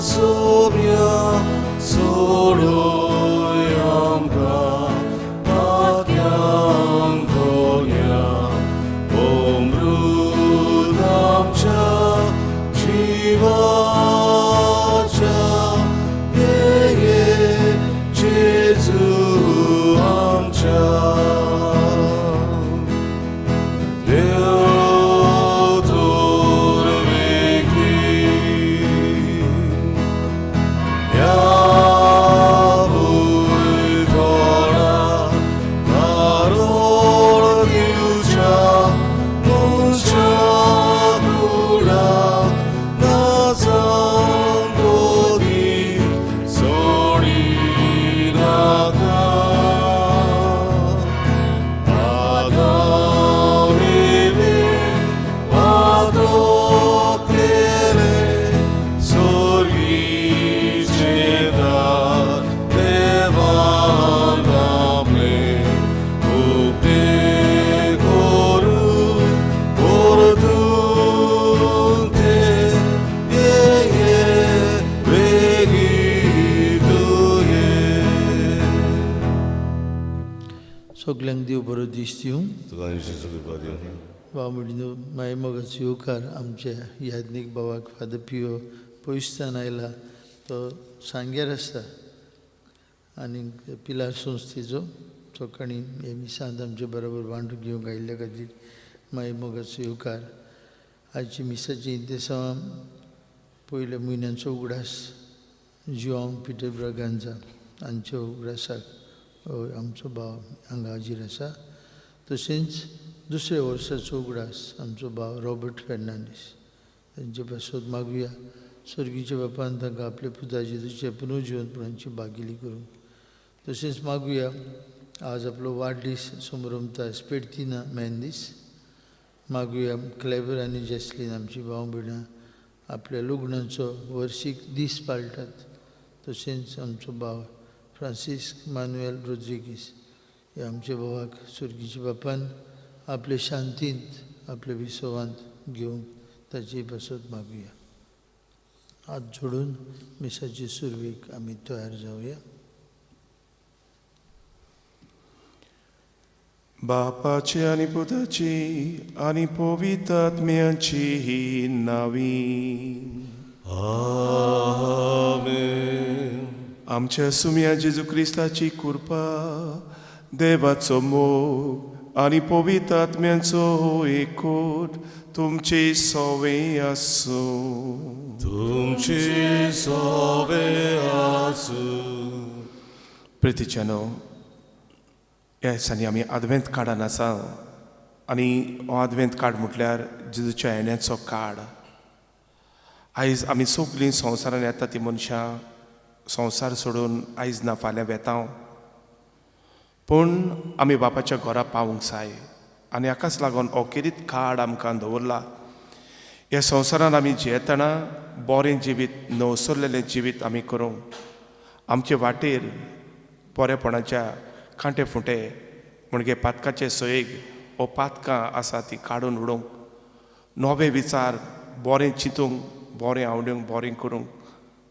सोम्या सोडोय आमकां पातक्यांक कोन्या अमृत आमच्या जिवाच्या ये ये जेजू आमच्या देव तूर वेगळी ह्या भुंयतोडा तारोळ दिवच्या मनशा कुडाक नाचांक ओदीक सोडिनाका. आदाम एवेक पातक केलें, सोर्गीचें दार देवान आपलें उक्तें करून परतून तें ये ये बेगीन तूं ये. सगल्यांक देव बरो दीस दिवं. तुका आनी जेजू कृपा दिवं. भाव म्हणून माय मोगाचो येवकार आमच्या याज्ञीक भावाक फादर पियो पयसच्यान आयला, तो सांग्यार आसा आनी पिलार संस्थेचो सकाळीं हे मिसांत आमचे बरोबर वांटून घेवंक आयिल्ल्या खातीर माय मोगाचो येवकार. आयची मिसाची इंतेसांव पयल्या म्हयन्याचो उगडास जुआंव पिटर ब्रागांजा हांच्या उगडासाक आमचो भाव हांगा हाजीर आसा. तशेंच दुसऱ्या वर्साचो उगडास आमचो भाव रॉबर्ट फेर्नांडीस तांचे पासत मागुया सर्गीच्या बापान तांकां आपल्या पुता जेजूचे पुनर्जिवंतपणाची भागिली करूंक. तशेंच मागुया आज आपलो वाडदीस समरमता स्पेर्तिना मेंदीस. मागुया क्लेवर आनी जेसलीन आमची भाव भयणां आपल्या लग्नाचो वर्सीक दीस पाळटात. तशेंच आमचो भाव फ्रांसीस्क मानुएल रोद्रिगीस हे आमच्या भावाक सर्गीच्या बापान आपले शांतींत आपल्या विसवांत घेवन ताची पासत मागुया. हात जोडून मिसाची सुरवेक आमी तयार जावया. बापाची आनी पुताची आनी पवित्र आत्म्याची नावी. आमेन. आमच्या सुम्या जेजू क्रिस्ताची कृपा, देवाचो मोग आनी पवित्र आत्म्याचो एकवट तुमचे सवे आसूं. तुमचे सवे आसूं. प्रितीच्यानो, ह्या दिसांनी आमी आदवेंत कार्डान आसा आनी हो आदवेंत कार्ड म्हटल्यार जेजूच्या येण्याचो कार्ड. आयज आमी सगळीं संवसारान येता ती मनशां संवसार सोडून आयज ना फाल्यां वेता, पूण आमी बापाच्या घरा पावूंक जाय आनी हाकाच लागून हो खेरीत कार्ड आमकां दवरला. ह्या संवसारान आमी जियेतना बरें जिवीत, नवसरलेलें जिवीत आमी करूंक आमचे वाटेर बरेपणाच्या कांटे फुंटे म्हणजे पातकाचे सयेग ओ पातकां आसा ती काडून उडोवंक, नवे विचार बरें चिंतूंक, बरें आवडूंक, बरें करूंक,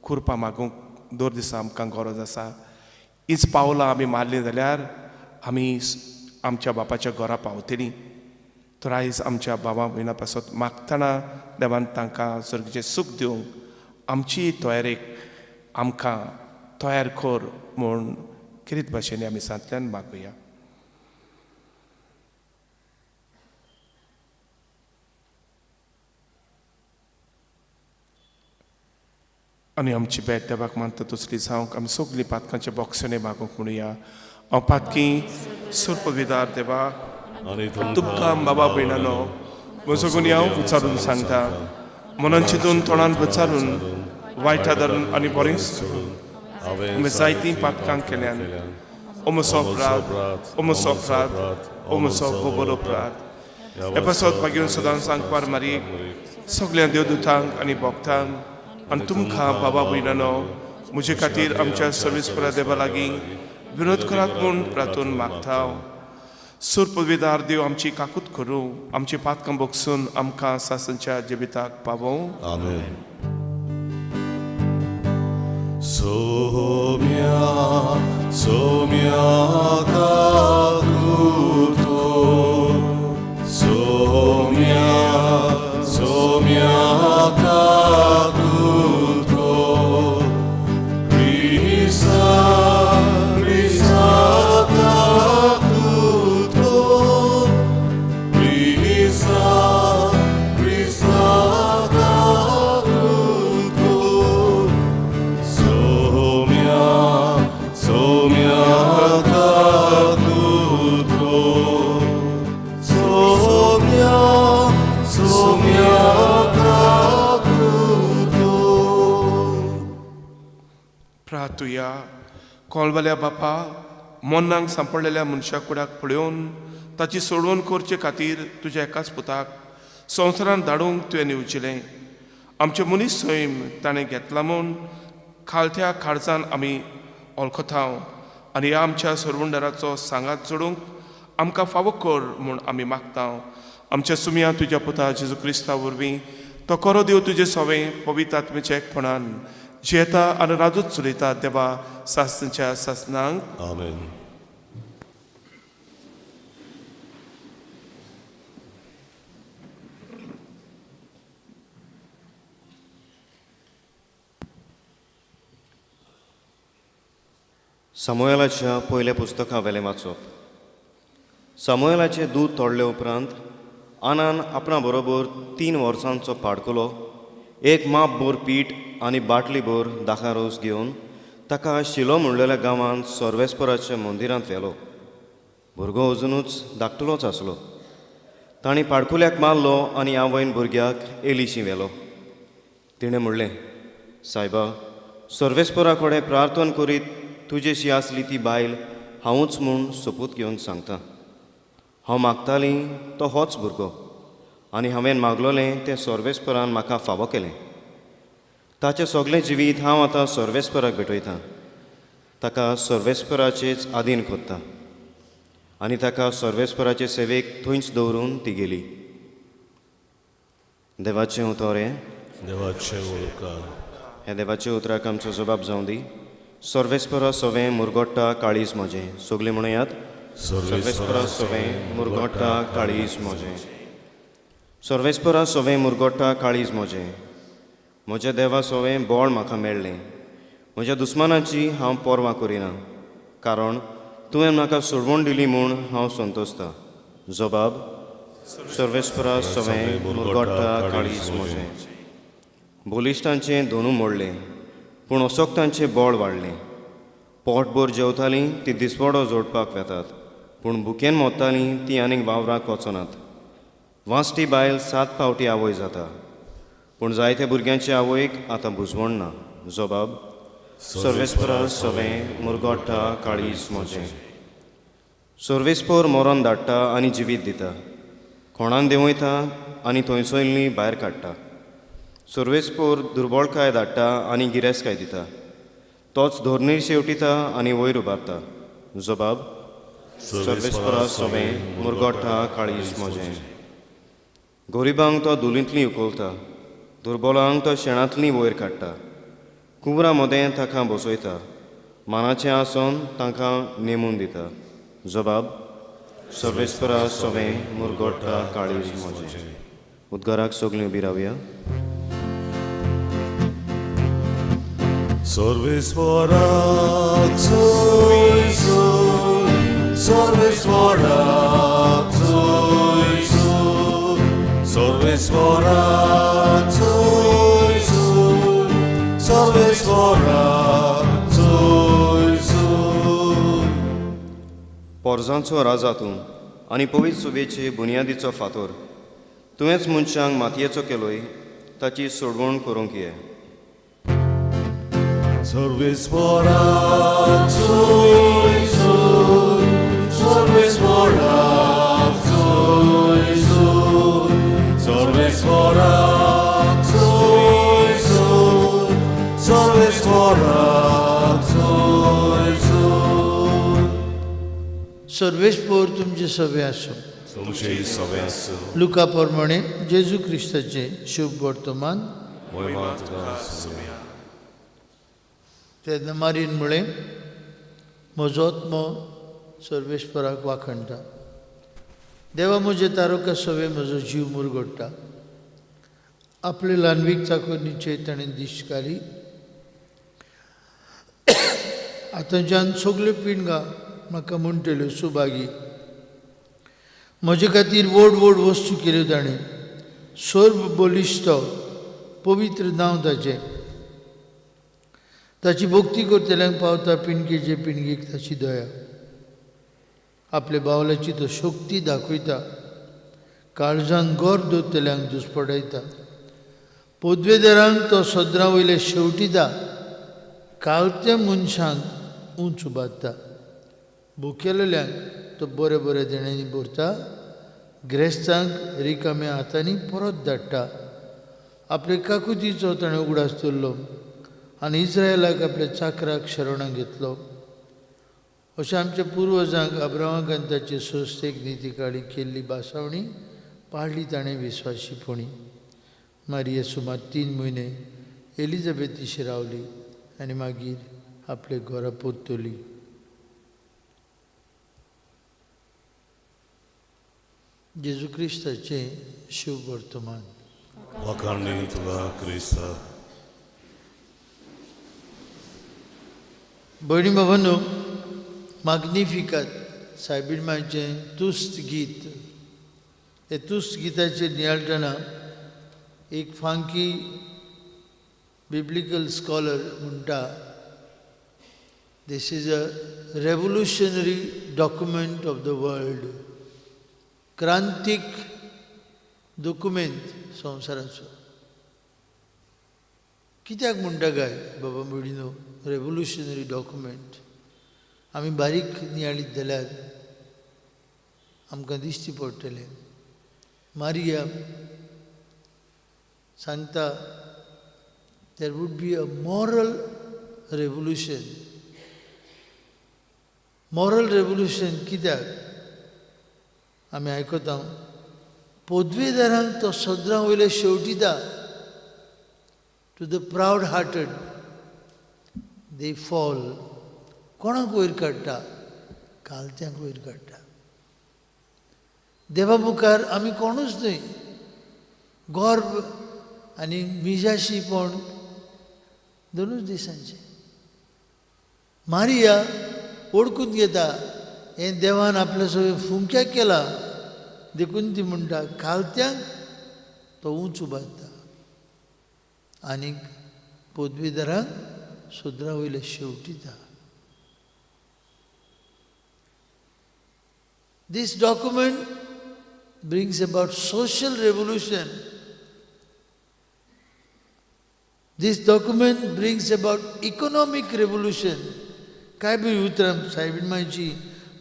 कुरपा मागूंक दर दिसा आमकां गरज आसा. हीच पावलां आमी मारलीं जाल्यार आमी आमच्या बापाच्या घरा पावतलीं. तर आयज आमच्या बाबा भयणा पासत मागतना देवान तांकां सर्गीचें सूख दिवंक आमची तयारेक आमकां तयार कर म्हूण खेरीत भाशेन आमी सांतल्यान मागुया. आनी आमची भेट देवाक मानता तसली जावंक आमी सगळीं पातकांचे बोगसणे मागूंक म्हणुया. हांव पातकी सुर्पविदार देवा आनी तुमकां बाबा भयणानो म्हजो गुन्यांव विचारून सांगता, मनान चिंतून तोंडान विचारून वायट आदारून आनी बरें हांवें जायतीं पातकां केल्यान. ओ म्हजो अपराध, ओ म्हजो अपराध, ओ म्हजो गोबर अपराध. हे पासत मागीर सदांच सांगपार मारी सगळ्या देवदूतांक आनी भक्तांक आनी तुमकां बाबा भयणानो म्हजे खातीर आमच्या सर्वेस्परा देवा लागीं विनोद करात म्हूण प्रार्थून मागता. सुरपविदार देव आमची काकूत करूं, आमची पातकां बगसून आमकां सासनच्या जिविताक पावोवं. आमेन. Somia, somia kakuto. Somia, somia kakuto. Krista, Krista kakuto. Krista, Krista kakuto. Somia, somia kakuto. Somia, somia kakuto. प्रातुया कोलवाल्या बापा मोन्नांक सांपडलेल्या मनशा कुडाक पळोवन ताची सोडवण करचे खातीर तुज्या एकाच पुताक संवसारांत धाडूंक तुवें निवचिलें. आमचें मनीस सैम ताणें घेतलां म्हूण खालत्या खाडचान आमी वळखता आनी ह्या आमच्या सरवंडराचो सांगात जोडूंक आमकां फावो कर म्हूण आमी मागता. आमच्या सुमया तुज्या पुता जेजू क्रिस्ता वरवीं तो करो देव तुजे सोवें पवित्र आत्मेच्या एकपणान जियेता आनी राजूच चलयता देवा सासनाच्या सासनांक. आमेन. सामुएलाच्या पयल्या पुस्तका वेलें वाचप. सामुएलाचें दूद तोडले उपरांत आनान आपणा बरोबर 3 वर्सांचो पाडकुलो, एक माप भर पीठ आनी बाटली भर दाखा रोस घेवन ताका शिलो म्हणलेल्या गांवांत सर्वेस्पराच्या मंदिरांत व्हेलो. भुरगो अजुनूच धाकटुलोच आसलो. तांणी पाडकुल्याक मारलो आनी आवयन भुरग्याक एलिशी व्हेलो. तिणें म्हणलें, सायबा, सर्वेस्परा कडेन प्रार्थना करीत तुजेशी आसली ती बायल हांवूच म्हूण सोपूत घेवन सांगता. हांव मागतालीं तो होच भुरगो आनी हांवें मागलोलें तें सर्वेस्परान म्हाका फावो केलें. ताचें सगळें जिवीत हांव आतां सर्वेस्पराक भेटयतां. ताका सर्वेस्पराचेच आदीन कोत्ता आनी ताका सर्वेस्पराचे सेवेक थंयच दवरून ती गेली. देवाचें उतर हें. देवाचें उपकार. ह्या देवाच्या उतराक आमचो जबाब जावं दी. सर्वेस्परा सवें मुरगोट्टा काळीज म्हजें. सगळीं म्हणयात, सर्वेस्परा सवें मुरगोट्टा काळीज म्हजें. सर्वेस्परा सवें मुरगोट्टा काळीज म्हजें. म्हज्या देवा सवें बळ म्हाका मेळ्ळें. म्हज्या दुस्मानाची हांव पर्वा करिना, कारण तुवें म्हाका सोडवण दिली म्हूण हांव संतोसता. जबाब, सर्वेस्परा सवें मुरगोट्टा काळीज म्हजें. बलिश्टांचें दोनू मोडलें, पूण असोक्तांचें बळ वाडलें. पोटभर जेवतालीं ती दिसवडो जोडपाक वेतात, पूण भुकेन मोत्तालीं ती आनीक वावराक वचनात. वांसटी बायल 7 फावटी आवय जाता, पूण जायते भुरग्यांचे आवयक आतां बुजवण ना. जबाब, सर्वेस्परा सवें मुरगोट्टा काळीज म्हजें. सर्वेस्पर मरण धाडटा आनी जिवीत दिता, कोणान देंवयता आनी थंयसरली भायर काडटा. सर्वेस्पर दुर्बळकाय धाडटा आनी गिरेस्तकाय दिता, तोच धोरणीर शेवटिता आनी वयर उबारता. जबाब, सर्वेस्परा सवें मुरगोट्टा काळीज म्हजें. गरिबांक तो धुलींतली उखलता, दुर्बलांक तो शेणांतली वयर काडटा. कुंवरा मदें ताका बसयता, मानाचें आसन तांकां नेमून दिता. जबाब, सर्वेस्परा सवें मुरगोट्टा काळीज म्हजें. उद्गाराक सगळीं उबी रावया. सर्वेस्पराक सोय सोय, सर्वेस्पराक सोय सोय, सर्वेस्पराक सोय सोय, सर्वेस्पराक सोय सोय. पोरजांचो राजा तूं आनी पवित्र सुबेचे बुन्यादीचो फातोर, तुवेंच मनशांक मातयेचो केलोय, ताची सोडवण करूंक ये. सर्वेस्पराक सोय सोय, सर्वेस्पराक सोय सोय, सर्वेस्पराक सोय सोय, सर्वेस्पराक सोय सोय. सर्वेस्पर तुमचे सवे आसूं. तुमचे सवे आसूं. लुका प्रमाणे जेजू क्रिस्ताचें शुभ वर्तमान. मोहिमा तुका सुम्या. तेन्ना मारीन म्हळें, म्हजो आत्मो सर्वेस्पराक वाखणटा, देवा म्हजे तारोका सवे म्हजो जीव मुरगोडटा. आपले ल्हानवीक चाकोरणीचेर ताणें दिश्ट घाली. आतांच्यान सगल्यो पिणगां म्हाका म्हणटल्यो सुभागी. म्हजे खातीर व्हड व्हड वस्तू केल्यो ताणें, सर्व बलिश्ट पवित्र नांव ताचें. ताची भक्ती करतल्यांक पावता पिणगेचे पिणगेक ताची दया. आपल्या बावल्याची तो शक्ती दाखयता, काळजान गोर दवरतल्यांक दुस्पडायता. पदवेदारांक तो सदरा वयले शेवटिता, कालत्या मनशांक उंच उबारता. भुकेलेल्यांक तो बरे बरे देण्यांनी भरता, ग्रेस्तांक रिकाम्या हातांनी परत धाडटा. आपले काकुतीचो ताणें उगडास दवरलो आनी इस्रायलाक आपल्या चाकराक शरणां घेतलो. अशें आमच्या पुर्वजांक अब्रामाक आनी ताचे संस्थेक नितीकाळी केल्ली भासावणी पाळ्ळी ताणें विस्वाशीपणी. मारिया सुमार 3 म्हयने एलिझाबेथीशी रावली आनी मागीर आपले घरा परतली. जेजू क्रिस्ताचें शुभ वर्तमान. वाखाणणी तुका क्रिस्ता. भयणी बाबांनो, माग्निफिकात सायबीण मांयचें तुस्त गीत. हे तुस्त गिताचेर नियाळटना एक फांकी बिब्लिकल स्कॉलर म्हणटा, this is a revolutionary document of the world. क्रांतीक दोकुमेंत संवसाराचो. कित्याक म्हणटा काय बाबा भयणीनो रेवोल्युशनरी डॉक्युमेंट? आमी बारीक नियाळीत जाल्यार आमकां दिश्टी पडटलें. मारिया सांगता, there would be a moral revolution. Moral revolution कित्याक? आमी आयकता पदवेदारांक तो सदरां वयले शेवटिता. To the proud hearted they fall. कोणाक वयर काडटा? कालत्यांक वयर काडटा. देवा मुखार आमी कोणूच न्हय. गर्व आनी मिजाशीपण दोनूच दिसांचें. मारिया ओळखून घेता हें देवान आपल्या सगळें फुंक्या केला, देखून ती म्हणटा कालत्यांक तो उंच उबारता आनी पदवेदारांक सुद्रा वयले शेवटिता. This document brings about social revolution. This document brings about economic revolution. काय बरी उतरां सायबीण मांयची.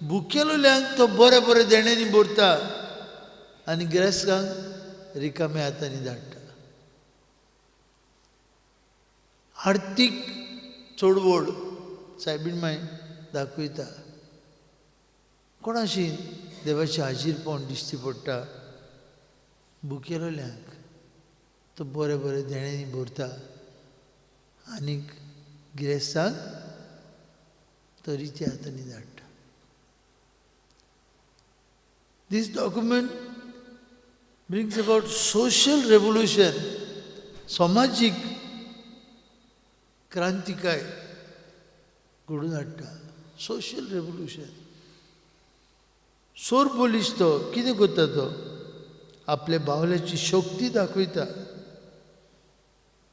भुकेलोल्यांक तो बरे बरे देण्यांनी भरता आनी गिरेस्तांक रिकाम्या हातांनी धाडटा. आर्थीक चळवळ सायबीण मांय दाखयता. कोणाशी देवाचें हाजीरपण दिश्टी पडटा? भुकेलोल्यांक तो बरे बरे देण्यांनी भरता आनी गिरेस्तांक तो रित्या हातांनी धाडटा. This document brings about social revolution. समाजीक क्रांतिकाय घडून हाडटा. Social revolution. सोर पोलीस तो कितें करता? तो आपल्या बावल्याची शक्ती दाखयता.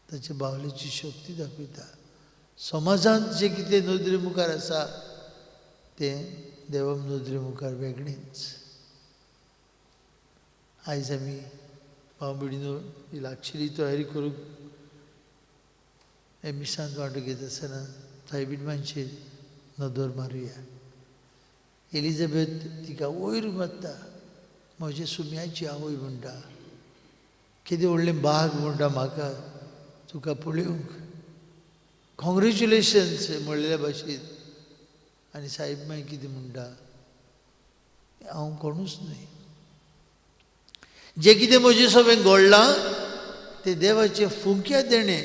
ताच्या बावल्याची शक्ती दाखयता. समाजांत जें कितें नदरे मुखार आसा तें देवा नदरे मुखार वेगळेंच. आयज आमी भाव भयणीनो ही लागशिल्ली तयारी करूंक हे मिसांत वांटो घेता आसतना सायबीण मांयचेर नदर मारुया. एलिझाबेथ तिका वयर मारता, म्हजे सुम्याची आवय म्हणटा, कितें व्हडलें बाग म्हणटा म्हाका तुका पळोवंक, कॉंग्रेच्युलेशन्स म्हणलेल्या भाशेन. आनी सायब मागीर कितें म्हणटा, हांव कोणूच न्हय, जें कितें म्हजें सगळें घडलां तें देवाचें फुंक्या देणें.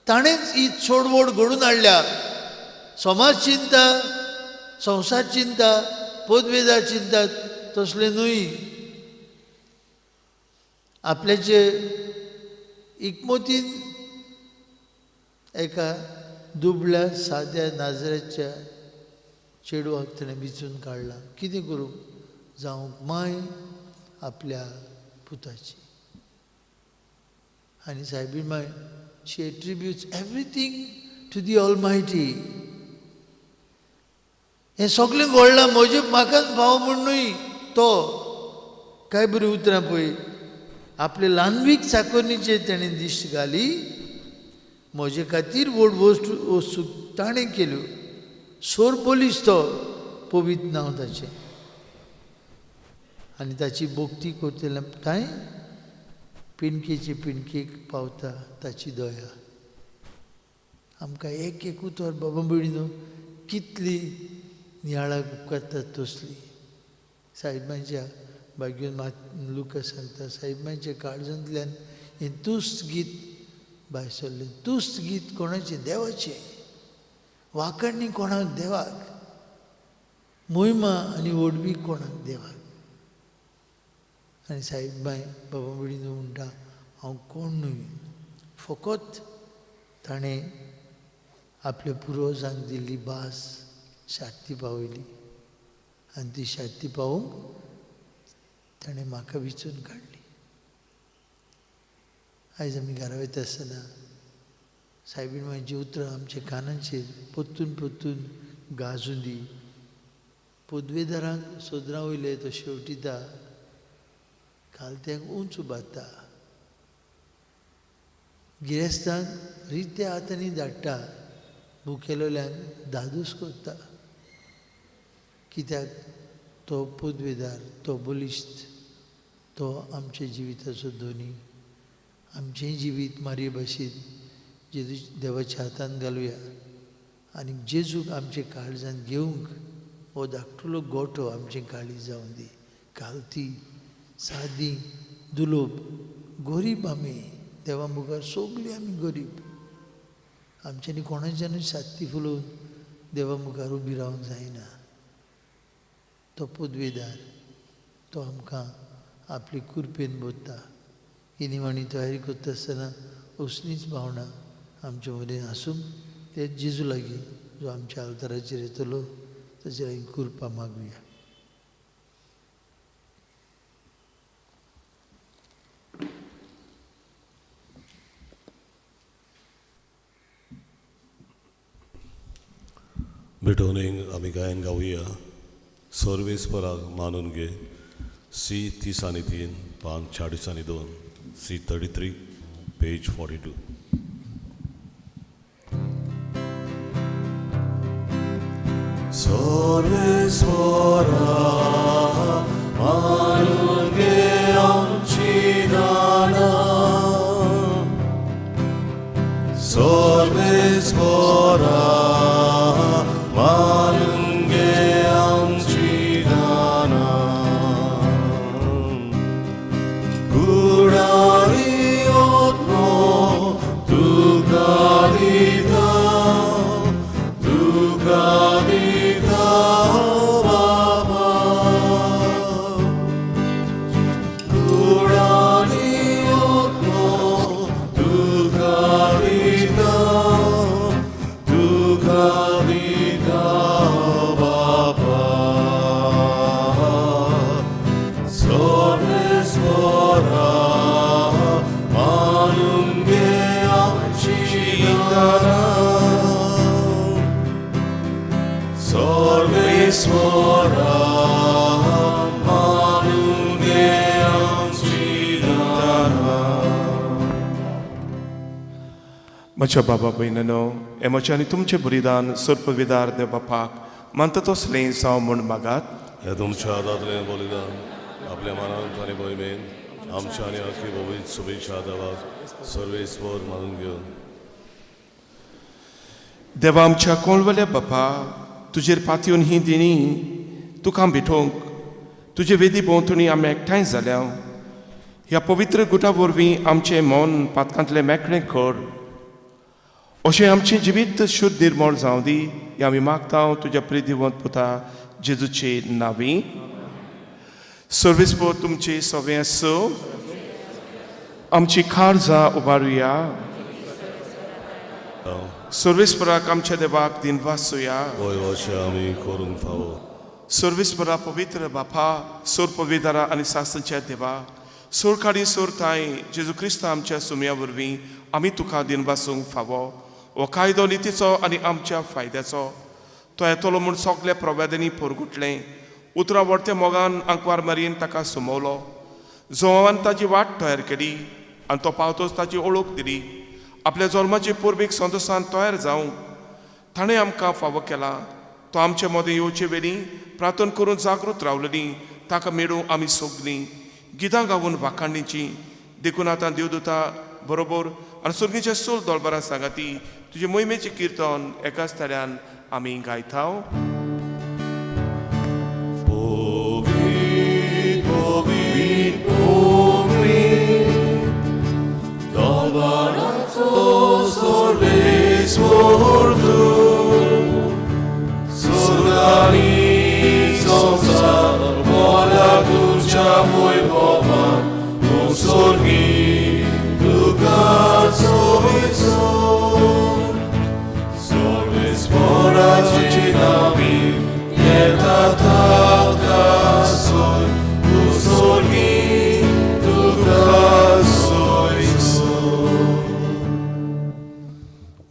ताणेंच ही चोडवोड घडून हाडल्या. समाज चिंता, संवसार चिंता, पदवेदार चिंता तसलें न्हय. आपल्याचे इकमतीन एका दुबळ्या साद्या नाजऱ्याच्या चेडवाक ताणें विचून काडला. कितें करूंक जावंक माय आपल्या पुताची. आनी सायबीण my she attributes everything to the almighty. हें सगळें घडलां म्हजें म्हाकाच फावो म्हूण न्हय. तो काय बरीं उतरां पळय. आपले ल्हानवीक चाकोरणीचेर ताणें दिश्ट घाली, म्हजे खातीर व्हड वस्तू ताणें केल्यो. सोर पोलीस तो पवित्र नांव ताचें. आनी ताची भक्ती करतल्या कांय पिंडकेचे पिंडकेक पावता ताची दया. आमकां एक एक उतर बाबा भयणीनो कितली नियाळाक उपकारतात तसली. सायबांच्या भाग्योन मात लुका सांगता, सायबांच्या काळजांतल्यान हें तुस्त गीत भायर सरलें. तुस्त गीत कोणाचें? देवाचें. वाकणणी कोणाक? देवाक. मोहिमा आनी व्हडवी कोणाक? देवाक. आनी सायबाय बाबा भयणीनो म्हणटा, हांव कोण न्हय, फकत ताणें आपल्या पुर्वजांक दिल्ली भास शांती पावयली आनी ती शांती पावोवंक ताणें म्हाका विचून काडली. आयज आमी घरा वयता आसतना सायबीण मांयचीं उतरां आमच्या कानांचेर परतून परतून गाजूं दी. पदवेदारांक सोदरां वयले तो शेवटिता, खालत्यांक उंच उबारता, गिरेस्तांक रित्या हातांनी धाडटा, भुकेलोल्यांक धादोस करता. कित्याक तो पदवेदार, तो बलिश्ट, तो आमच्या जिविताचो धनी. आमचें जिवीत मारये भाशेन जेजू देवाच्या हातान घालुया आनी जेजूक आमचे काळजान घेवंक हो धाकटुलो गोठो आमचें काळीज जावन दी. कालती सादी दुलोब गरीब आमी देवा मुखार सगळीं आमी गरीब. आमच्यांनी कोणाच्यानूय सात्ती फुलोवन देवा मुखार उबी रावंक जायना. तो पदवेदार तो आमकां आपली कुरपेन भरता. ही निमाणी तयारी करता आसतना असलीच भावना आमचे मदीं आसूंक ते जेजू लागीं जो आमच्या आल्ताराचेर येतलो ताचे लागीं कुरपा मागुया. भेटवणेक आमी गायन गावया. सर्वेस्पराक मानून घे. सी 30 आनी 3, पान 40 आनी 2, सी 33, पेज 42. सर्वेस्परा मानून घे आमची दानां. सर्वेस्परा मानून घे आमची दानां. कुडारी आत्मो तुका दिता, तुका दिता बाबा. कुडारी आत्मो तुका दिता, तुका दिता बाबा. सर्वेस्परा मानून घे आमची दानां. सर्वेस्परा मानून घे आमची दानां. म्हज्या बाबा भयणीनो, हें म्हजें आनी तुमचें बलिदान सर्पविदार देव बापाक मानता तसलें जावं म्हूण मागात. हे तुमच्या हातांतलें बलिदान आपल्या मनांत आनी मोहिमेन आमच्या आनी आखी भोवीत शुभेच्छा देवाक सर्वेस्पर मानून घेवन. देवा आमच्या कोळवल्या बापा, तुजेर पातयेवन ही दिणी तुका भेटोवंक तुजे वेदी भोंवतणी आमी एकठांय जाल्या. ह्या पवित्र गुटा वरवीं आमचें मन पातकांतलें मेकळें कर. अशें आमचें जिवीत शुद्ध निर्मळ जावं दी हें आमी मागता तुज्या प्रितीवंत पुता जेजूचे नांवी. सर्वेस्पोर तुमचे सगळें आसूं. आमची काळजां उबारुया. सर्वेस्पराक आमच्या देवाक दिनवासुया. आमी करूंक फावो. सर्वेस्परा पवित्र बापा, सोर पविदारा आनी सासंच्या देवा, सोर काडी सोर ताय जेजू क्रिस्ता आमच्या सुम्या वरवीं आमी तुका दिनवासूंक फावो. हो कायदो नितीचो आनी आमच्या फायद्याचो. तो येतलो म्हूण सगल्या प्रवाद्यांनी पोरगुटलें. उतरां व्हडत्या मोगान आंकवार मारयेन ताका सुमवलो. जोवान ताची वाट तयार केली आनी तो पावतोच ताची ओळख दिली. आपल्या जल्माचे पोरबेक संतोसान तयार जावंक ताणें आमकां फावो केला. तो आमचे मदें येवचे वेळी प्रार्थना करून जागृत रावलेली ताका मेळूं आमी सगलीं गितां गावन वाखाणीची. देखून आतां देवदूता बरोबर आनी सुर्गीच्या सोल दोलबारा सांगाती तुजे मोहिमेचें किर्तन एकाच ताळ्यान आमी गायता.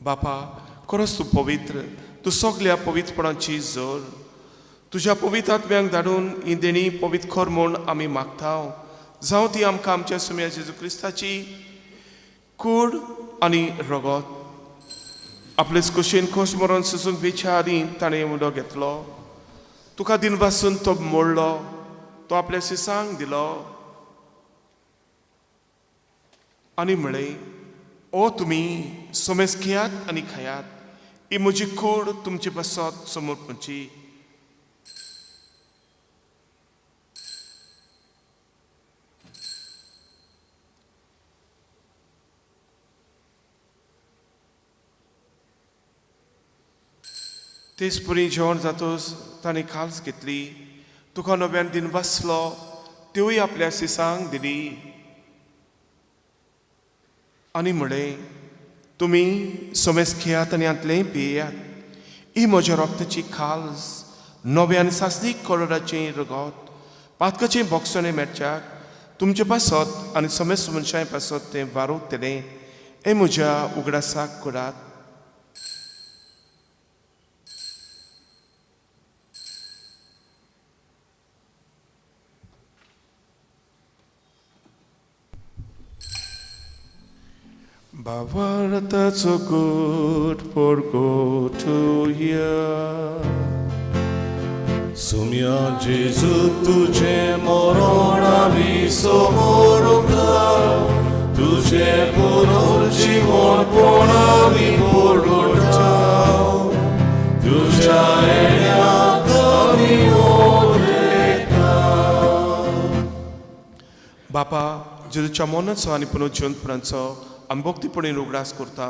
बापा, खरोच तूं पवित्र, तूं सगल्या पवित्रपणाची जोर. तुज्या पवित्र आत्म्यांक धाडून ही देणी पवित्र कर म्हूण आमी मागता. जावं ती आमकां आमच्या सुम्या जेजू क्रिस्ताची कूड आनी रगत. आपलेच कुशीन खोश मरण सोसूंक वेच्या आदीं ताणें उदो घेतलो. तुका दिनवासून तो मोडलो, तो आपल्या सिसांक दिलो आनी म्हळें, ओ तुमी सोमेस घेयात आनी खायात, ही म्हजी कूड तुमचे पासत समर्पणची. तेच परी जेवण जातोच ताणें खाल्स घेतली, तुका नव्यान दिन वाचलो, त्योय आपल्या सिसांक दिली आनी म्हळें, तुमी सोमेस घेयात आनी हांतलें पियेयात, ही म्हज्या रोगताची खाल्स, नव्या आनी सासणीक करोडाचें रगत, पातकाचें बोगसणें मेळच्याक तुमचे पासत आनी समेस्त मनशां पासत तें वारोवतलें. हें म्हज्या उगडासाक करात. Bavarata's good for go to hear. Sumya Jesu tujhe morona vi somoruka, tujhe punor jivon pona vi porota, tujha enya kavi odreka. Bapa, जेजूच्या मरणाचो आनी पुनर्जिवंतपणाचो आमी भक्तीपणी उगडास करता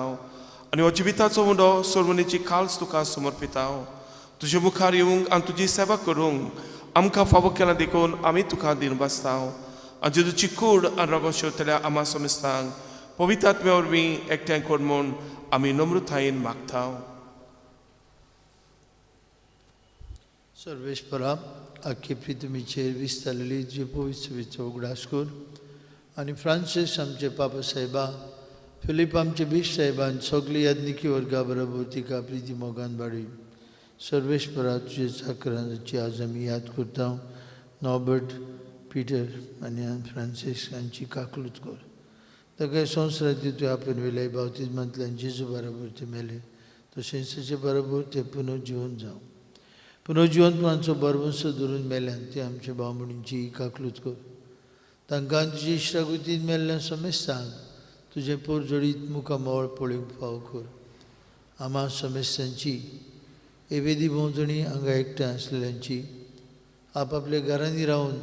आनी हो जिविताचो उंडो सोडवणेची खाल्स तुका समर्पिता. तुजे मुखार येवंक आनी तुजी सेवा करूंक आमकां फावो केला देखून आमी तुका दिनवासता. आनी जेजूची कूड आनी रगत शेवतल्या आमा समेस्तांक पवित्र आत्म्या वरवीं एकठांय कर म्हूण आमी नम्रतायेन मागता. सर्वेस्परा, आख्खे पृथ्वीचेर विस्तारलेली तुजे पवित्र उगडास कर आनी फ्रांसीस आमचे पापा साहेबा, फिलीप आमचे बीश साहेबान सगळी याज्ञिकी वर्गा बरोबर तिका प्रिती मोगान वाडय. सर्वेस्परा, तुजे चाकरांची आज आमी याद करता. नॉबर्ट, पिटर आनी फ्रांसीस हांची काकलूत कर. ताका संवसारांत तुवें आपण वेल्या बावतिज्मांतल्यान जेजू बरोबर ते मेले, तशेंच ताचे बरोबर ते पुनर्जिवन जावं. पुनर्जिवंतपणाचो बरवंसो धरून मेल्यान ते आमच्या भाव भयणींची काकलूत कर. तांकां तुजे इश्टागतीन मेल्ल्या समेस्तांक तुजें पोरजोडीत मुखामळ पळोवंक फावो कर. आमा समेस्तांची एवेदी भोंवतणी हांगा एकठांय आसलेल्यांची, आपआपल्या घरांनी रावन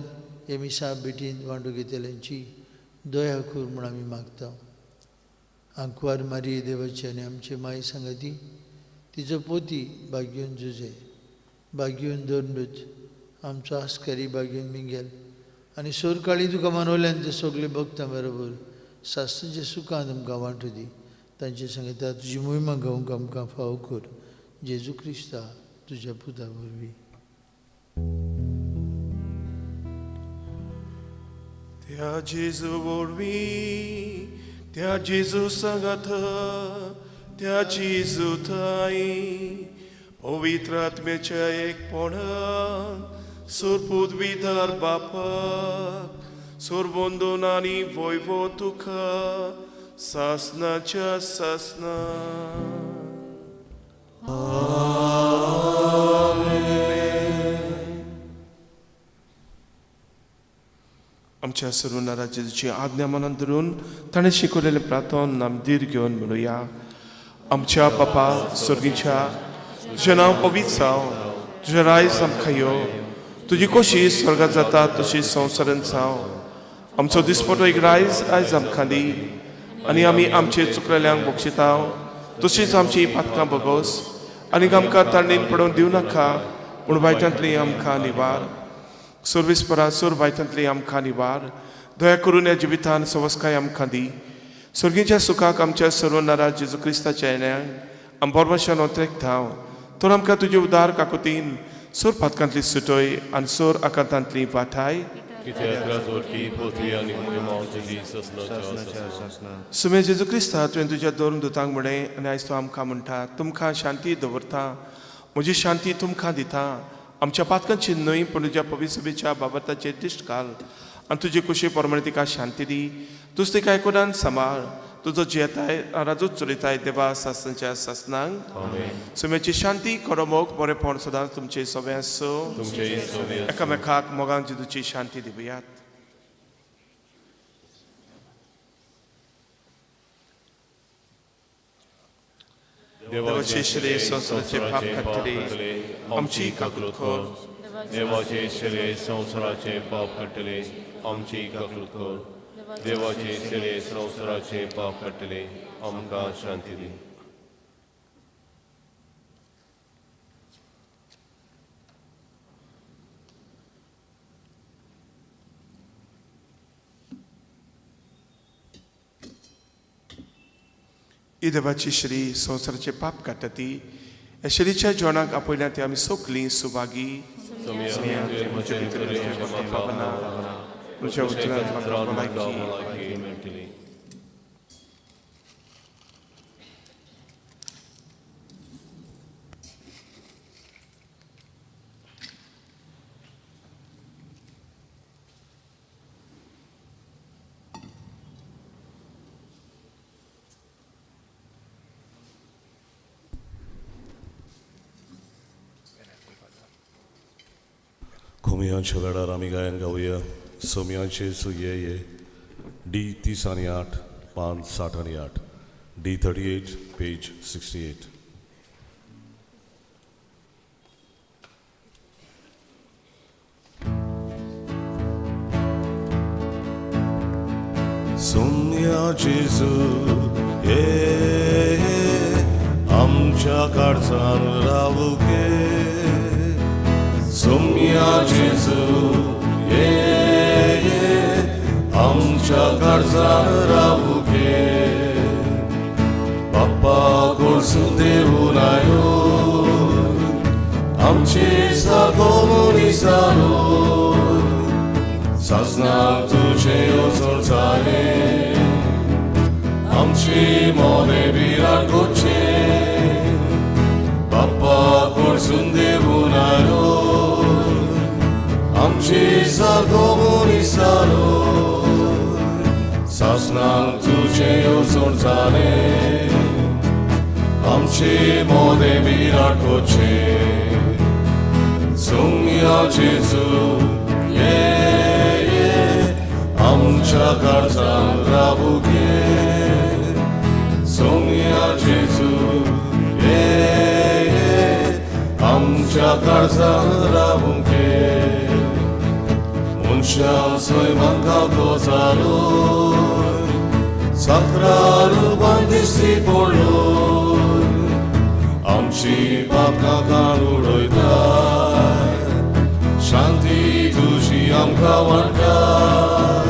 हे मिसा भेटीन वांटो घेतल्यांची दया कर म्हूण आमी मागता. आंकवार मारी देवाची आनी आमचे माई सांगाती तिचो पोती बागयोन जुजे बागयोन दोनडूच आमचो आस्कारी बागयोन मिंगेल आनी सोरकाळी तुका मानवल्यान ते सगळे भक्तां बरोबर सासणाच्या सुखान आमकां वांटू दी. तांचे सांगता तुजी मोहिमा गावंक आमकां फावो कर जेजू क्रिस्ता तुज्या पुता वरवीं. त्या जेजू वरवीं, त्या जेजू सांगात, त्या जेजू थांय पवित्र आत्म्याच्या एकपणान सुरपूत विदार बापाक सुरबंदून आनी वैभव तुका सासनाच्या सासना. आमच्या सरुनारा जेजूची आज्ञा मनान धरून ताणें शिकवलेलें प्रार्थन आमी धीर घेवन म्हणुया. आमच्या बापा स्वर्गीच्या, तुजें नांव पवित्र जावं, तुजें रायज आमकां यो, तुजी कोशी स्वर्गात जाता तशी संवसारांत जावं. आमचो दिसपटो एक रायज आयज आमकां दी आनी आमी आमचे चुकलेल्यांक बक्षिता तशीच आमची पातकां बगोस आनी आमकां तांडीन पडोवन दिवं नाका पूण वायटांतली आमकां निवार. सर्वेस्परा सोर वायटांतली आमकां निवार. दया करून ह्या जिवितान सवस्काय आमकां दी. स्वर्गीच्या सुखाक आमच्या सर्वनारा जेजू क्रिस्ताच्या येण्याक आम बरबशान ओत्रेक धांव तर आमकां तुजे उदार काकुतीन सोर पातकांतली सुटय आनी सोर आकांतांतली वाठाय. सुमे जेजू क्रिस्ता तुवें तुज्या दोन दुतांक म्हणें आनी आयज तूं आमकां म्हणटा तुमकां शांती दवरता, म्हजी शांती तुमकां दिता. आमच्या पातकांची न्हय पूण तुज्या पवित्र बाबताचेर दिश्ट घाल आनी तुजी कुशी प्रमाणे तिका शांती दी. तूंच तिका आयकुनान सांबाळ. तुजो जियेताय राजूच चलयताय देवा सासनाच्या सासनांक. सुम्याची शांती खरो मोग बरेपण सदांच तुमचे सगळे आसूं. एकामेकाक मोगान जेजूची शांती दिवयात. देवाचे श्रेय संवसाराचे पाप काडटले आमची काकूट कर. देवाचे श्रेय संवसाराचे पाप काडटले आमची काकूट कर. देवाचे श्रेय संवसाराचे पाप काडटले आमकां शांती दी. ही देवाची श्री संवसाराचे पाप काडटा ती ह्या श्रीच्या जेवणाक आपयल्या ती आमी सगलीं सुभागी. म्हज्या उतरांत म्हाका भलायकी मेळटली. खोमयांच्या वेळार आमी गायन गावया. सोमयांचे सुये ये डी 30 आनी 8 पान 60 आनी 8 डी 38 पेज 68. सोमया जेजू ये आमच्या काळजान रावू गे. सोमया जेजू ये आमच्या काळजान रावू गे. बाप्पा कोळसून देवून आयो आमचे सागो मनीसारो सासणाक तुजें येवजण जालें आमची मोने विराट करचें. बाप्पा कोळसून देवून आयो आमची सागो मनीसारो सासणाक तुजें येवजण जालें आमची मोने विराट करचें. सोमया जेजू ये आमच्या काळजान रावू गे. सोमया जेजू ये आमच्या काळजान रावू गे. मनशां सैमाक गावतो जालो साक्रा रुपान दिश्टी पडलो आमची पापकां काडून उडयताय शांती तुजी आमकां वांट्टाय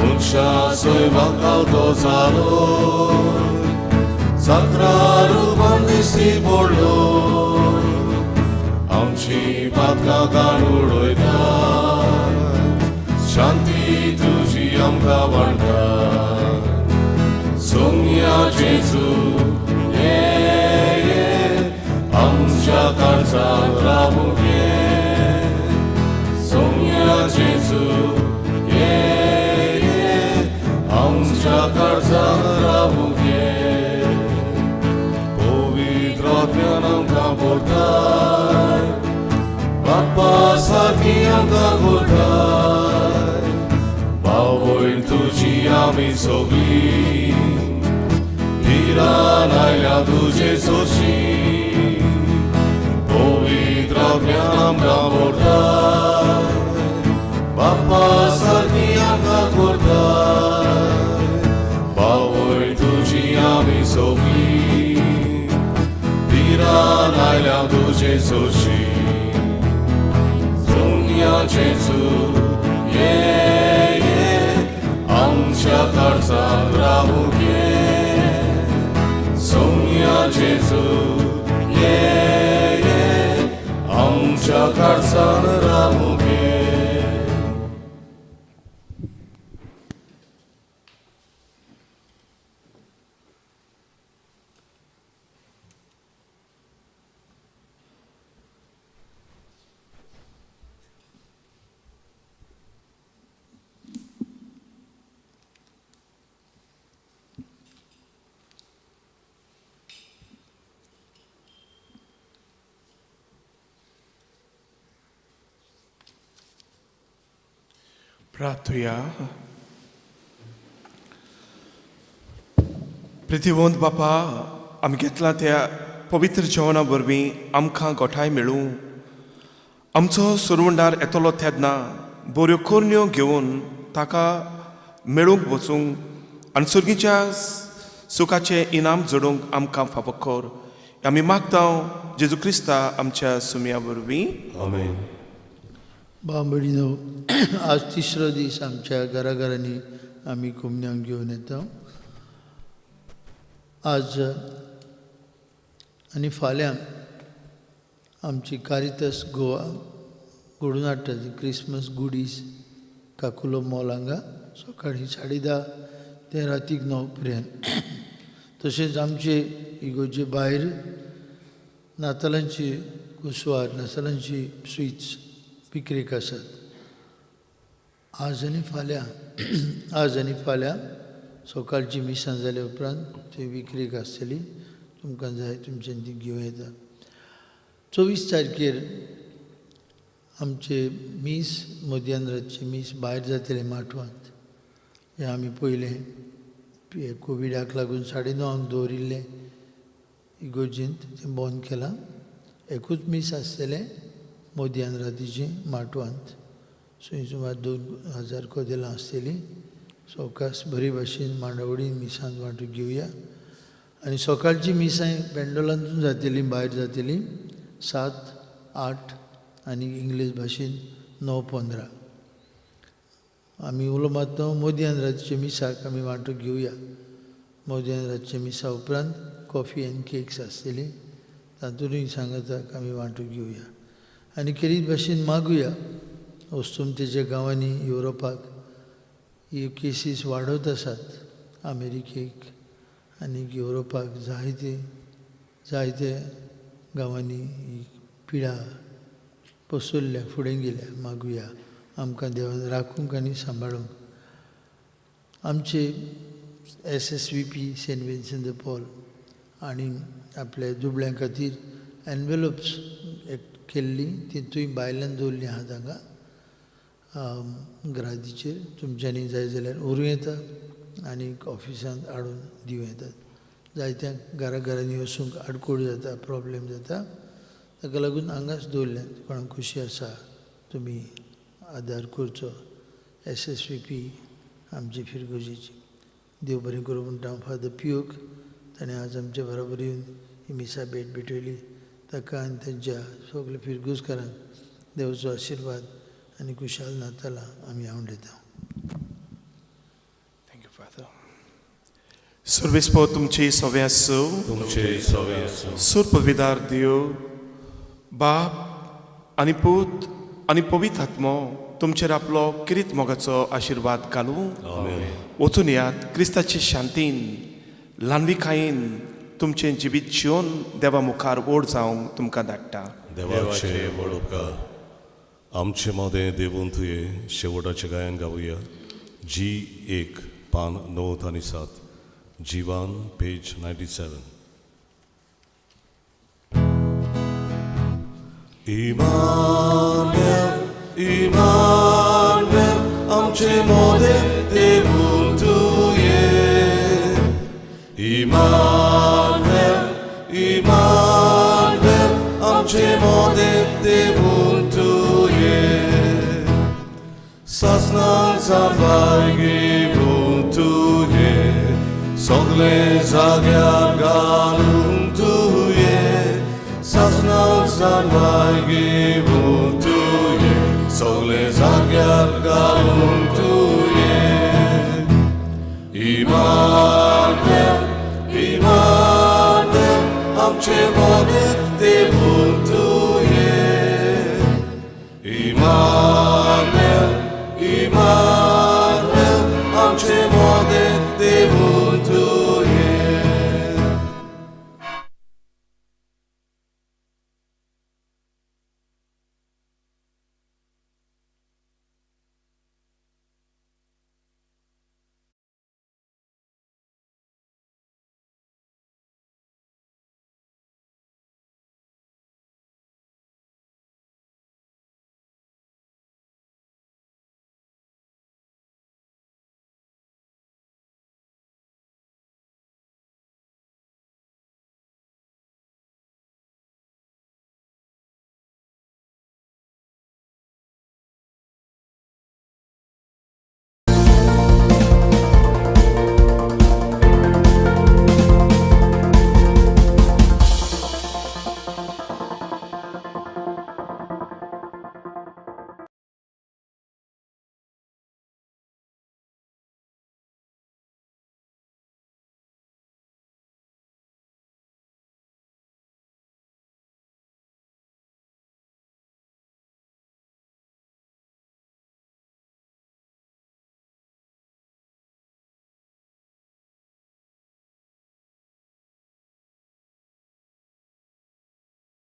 मनशा सैमाक गावतो जालो साक्रा रुपान दिश्टी पडलो आमची पातकां काडून उडयताय शांती तुजी आमकां वांट्टाय सोम्या जेजू ये ये आमच्या काळजांत रावूंक ये सोम्या जेजू ये ये आमच्या काळजांत रावूंक ये पवित्र आत्म्यान आमकां भरताय बाप्पा सारकी आमकां करताय भाव भयण तुजी आमी सगळीं धिरान आयल्या तुजे सोशी पवित्र आत्म्यान आमकां भरताय बाप्पा सारकी आमकां करताय भाव भयण तुजी आमी सगळीं धिरान आयल्या तुजे सोशी सोम्या जेजू ये ये आमच्या काळजांत रावूंक ये सोम्या जेजू ये ये आमच्या काळजांत रावूंक ये. प्रार्थुया. प्रितीवंत बापा, आमी घेतला त्या पवित्र जेवणा वरवीं आमकां गोठाय मेळूं. आमचो सुरवंडार येतलो तेन्ना बऱ्यो करण्यो घेवन ताका मेळूंक वचूंक आनी सुर्गीच्या सुखाचें इनाम जोडूंक आमकां फावो कर. आमी मागता जेजू क्रिस्ता आमच्या सुमया वरवीं. आमेन. बांबडीनो, आज तिसरो दीस आमच्या घराघरांनी आमी कोमन्यांक घेवन येता. आज आनी फाल्यां आमची कारितास गोवा घडून हाडटा ती क्रिसमस गुडीज काकुलो मॉल हांगा सकाळीं 10:30 ते रातीक 9 पर्यंत. तशेंच आमचे इगोजे भायर नातालांची कुसवार, नातालांची स्विट्स विक्रेक आसात. आज आनी फाल्यां, आज आनी फाल्यां सकाळची मिसां जाल्या उपरांत थंय विक्रेक आसतली. तुमकां जाय तुमच्यान ती घेवं येता. 24 तारखेर आमचे मीस मध्यान रातचें मीस भायर जातलें माटवांत. हें आमी पयलें कोविडाक लागून 9:30 दवरिल्लें इगोर्जींत, तें बंद केलां. एकूच मीस आसतलें मध्यान रातीचें माटवांत. थंय सुमार 2000 कदेलां आसतलीं. सवकास बरी भाशेन मांडावळीन मिसांत वांटो घेवया. आनी सकाळची मिसां पेंडोलांतून जातलीं, भायर जातलीं 7, 8 आनी इंग्लीश भाशेन 9:15. आमी उलो मारता मध्यान रातचे मिसाक आमी वांटो घेवया. मध्यान रातचे मिसा उपरांत कॉफी आनी केक्स आसतली, तातूंतय सांगाताक आमी वांटो घेवया. आनी खेरीत भाशेन मागुया वस्तुमतेच्या गांवांनी युरोपाक ह्यो केसीस वाडत आसात. अमेरिकेक आनी युरोपाक जायते जायते गांवांनी ही पिडा पसरल्या, फुडें गेल्या. मागुया आमकां देवान राखूंक आनी सांबाळूंक. आमचे SSVP Saint Vincent de Paul आनी आपल्या दुबळ्यां खातीर एनवेलोप्स एक केल्ली, तितूय भायल्यान दवरली आहा हांगा ग्रादीचेर. तुमच्यांनी जाय जाल्यार व्हरूं येता आनी ऑफिसांत हाडून दिवं येतात. जायत्या घरा घरांनी वचूंक आडखळ जाता, प्रोब्लेम जाता, ताका लागून हांगाच दवरल्यात. कोणाक खुशी आसा तुमी आदार करचो. SSVP आमची फिरगोजेची. देव बरें करूं म्हणटा हांव फादर पियोक. ताणें आज आमच्या बरोबर येवन ही मिसा भेट भेटयली. ताका आनी तांच्या सगल्या फिरगुजकारांक देवाचो आशिर्वाद आनी खुशाल नातालां आमी आवडयता. Thank you father. सर्वेस्पो तुमची सवे आसूं. तुमचे सवे आसूं. सुरपविदार देव बाप आनी पूत आनी पवित्र आत्मो तुमचेर आपलो किरीत मोगाचो आशिर्वाद घालूं. आमेन. वचून यात क्रिस्ताचे शांतीन ल्हानविकायेन तुमचें जिवीत जिवन देवा मुखार ओड जावंक तुमकां धाडटा. देवाचे व्हड उपकार. आमचे मदें देवून तुये शेवटाचें गायन गावया. जी 1 पान 9 आनी 7 जीवान पेज 97. इमानुएल इमानुएल आमचे मोदें देवून तुये. इमानुएल इमानुएल आमचे मोदें देवून तुये. सासणां जाबाय घेवन तुये सगळे जाग्यार घालून तुये. सासणां जाबाय घेवन तुये सगळे जाग्यार घालून तुये. इमानुएल इमानुएल आमचे मोदें